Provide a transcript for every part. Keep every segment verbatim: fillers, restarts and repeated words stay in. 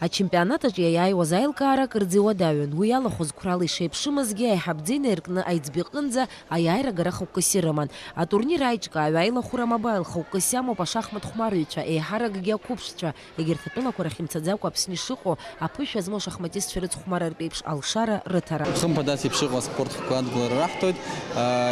Ачемпионат аҿы иаиааиуаз аилкаара акырӡа иуадаҩын. Уи иалахәыз қәрала ишеиԥшымызгьы, аиҳабӡа инаиркны аиҵбы иҟынӡа аиааира агара хықәкыс ирыман. Атурнир аиҿкааҩ аилахәыра амобаил хықәкыс иамоуп ашахмат хәмарҩцәа, еиҳаракгьы ақәыԥшцәа, егьырҭ атәылақәа рахь имцаӡакәа Аԥсны ишыҟоу аԥышәа змоу ашахматистцәа рыцхәмарартә еиԥш алшара рыҭара. Хымԥада ас еиԥш иҟоу аспорт хкқәа адгылара раҳҭоит.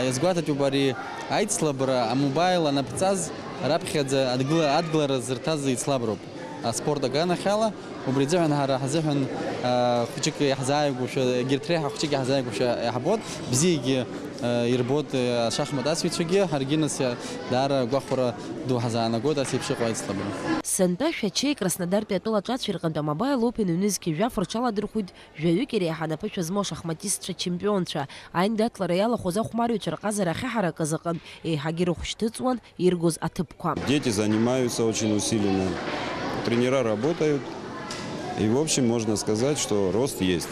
Иазгәаҭатәуп ари аицлабра, амобаил анаԥҵаз раԥхьаӡа адгыла-, адгылара зырҭаз еицлаброуп аспорт аганахьала. Убри азыҳәан ҳара ҳзыҳәан, а, хәыҷык иаҳзааигәоушәа, егьырҭ реиҳа хәыҷык иаҳзааигәоушәа иаҳбоит, бзиагьы, а, ирбоит, а, ашахмат асыҩцәагьы, ҳаргьы нас иа-, даара агәахәара ду ҳзаанагоит ас еиԥш иҟоу аицлабра. Сынтәа Шәачеи Краснодартәи атәыла аҿацәа рҟынтә амобаил опен ҩнызқьи жәаф рҽаладырхәит жәаҩык иреиҳаны аԥышәа змоу ашахматистцәа чемпионцәа. Аиндаҭлара иалахәыз ахәмарҩцәа рҟазара ахьаҳаракыз аҟынтә еиҳагьы рыхә шьҭыҵуан иргоз аҭыԥқәа. Дети занимаются очень усиленно, тренера работают, и, в общем, можно сказать, что рост есть.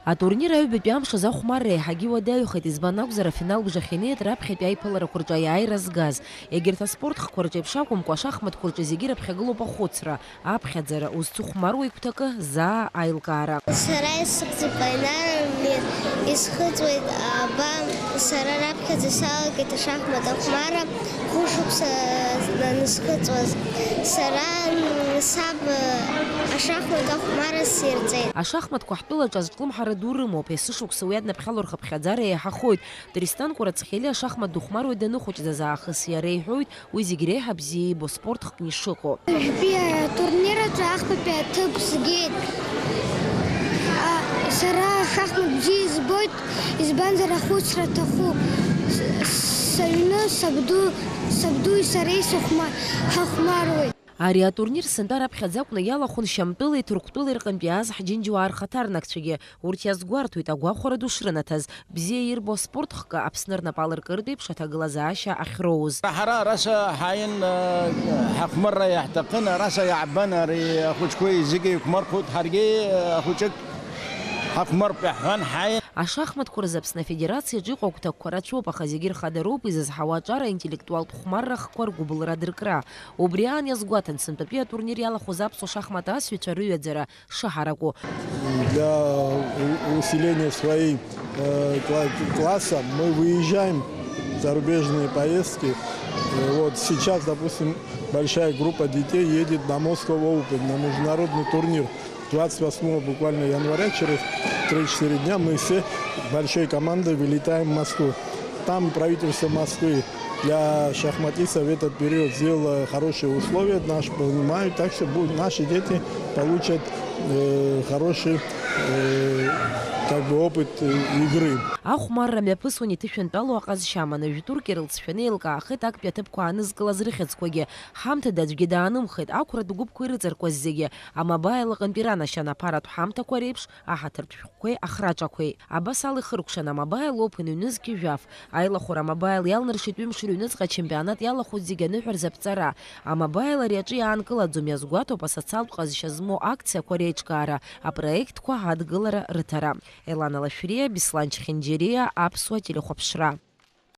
Атурнир аҩбатәи амш азы ахәмарра еиҳагьы иуадаҩхеит, избан акәзар, афинал бжахь инеит раԥхьатәи аиԥыларақәа рҿы аиааира згаз. Егьырҭ аспорт хкқәа рҿы еиԥш акәымкәа, ашахматқәа рҿы зегьы раԥхьагылоуп ахәыцра, аԥхьаӡара, узцу хәмаруа игәҭакы, заа аилкаара. Сара исыхьӡуп Ҟаинар Амир, исхыҵуеит аба, сара раԥхьаӡа салагеит ашахмат ахәмарра, хәышықәса анысхыҵуаз. Сара, м, саб, ашахмат ахәмарра сирҵеит. Ашахматқәа ҳтәылаҿы азҿлымҳара ду рымоуп, есышықәса уи аднаԥхьало рхыԥхьаӡара еиҳахоит. Тристан Кәарацхели ашахмат дыхәмаруеит даныхәыҷӡаз аахыс, иара иҳәоит, уи зегь реиҳа бзиа иибо спорт хкны ишыҟоу. Ҩажәтәи атурнир аҿы ахԥатәи аҭыԥ згеит. А, сара ашахмат бзиа избоит, избанзар ахәыцра аҭахуп. С-, сыҩны сабду, сабдуи сареи сыхәма-, ҳахәмаруеит. Ари атурнир сынтәа раԥхьаӡа акәны иалахәын Шьамтәылеи Ҭырқәтәылеи рҟынтә иааз ҳџьынџьуаа рхаҭарнакцәагьы. Урҭ иазгәарҭоит агәахәара ду шрынаҭаз, бзиа ирбо аспорт хкы Аԥсны рнапы алыркыртә еиԥш аҭагылазаашьа ахьроуз. Ҳара араша ҳааин, э, ҳахәмарра иаҳҭахын, араша иаабан, ари ахәыҷқәеи зегьы еиқәмархәыт, ҳаргьы, э, ахәыҷык ҳахәмартә иаҳҳәан ҳааин. Ашахматқәа рзы Аԥсны Афедерациаҿы иҟоу агәҭакқәа рацәоуп, аха зегьы рхадароуп изызҳауа аҿар аинтеллектуалтә хәмарра хкқәа ргәыбылра дыркра. Убри аан иазгәаҭан, сынтәатәи атурнир иалахәыз аԥсуа шахмат асҩцәа рыҩаӡара шаҳараку. Для у-, усиления своей, э, кла-, класса мы выезжаем в зарубежные поездки. Э, вот сейчас, допустим, большая группа детей едет на Moscow Open, на международный турнир. Двадцать восьмого буквально января, через три-четыре дня, мы все большой командой вылетаем в Москву. Там правительство Москвы для шахматистов в этот период сделало хорошие условия, наш понимают, так что будут, наши дети получат, э, хороший, э, как бы опыт, э, игры. Ахәмарра мҩаԥысуан иҭышәынтәалоу аҟазшьа аманы, жәтәырк ирылҵшәаны еилкаахеит актәи аҭыԥқәа аанызкылаз рыхьӡқәагьы. Ҳамҭада аӡәгьы даанымхеит, ақәратә гәыԥқәа ирыҵаркуаз зегьы, амобаил аҟынтә иранашьан аԥаратә ҳамҭақәа реиԥш, аҳаҭыртә шәҟәқәеи ахраҿақәеи. Абас ала ихыркәшан амобаил опен ҩнызқьи жәаф. Аилахәара амобаил иалнаршеит ҩымш рыҩныҵҟа ачемпионат иалахәыз зегьы аныҳәа рзы аԥҵара. Амобаил ари аҿы иаанкылаӡом, иазгәаҭоуп асоциалтә ҟазшьа змоу акциақәа реиҿкаара, апроектқәа адгылара рыҭара. Елана Лашәриа, Беслан Чхинџьириа, Аԥсуа телехәаԥшра.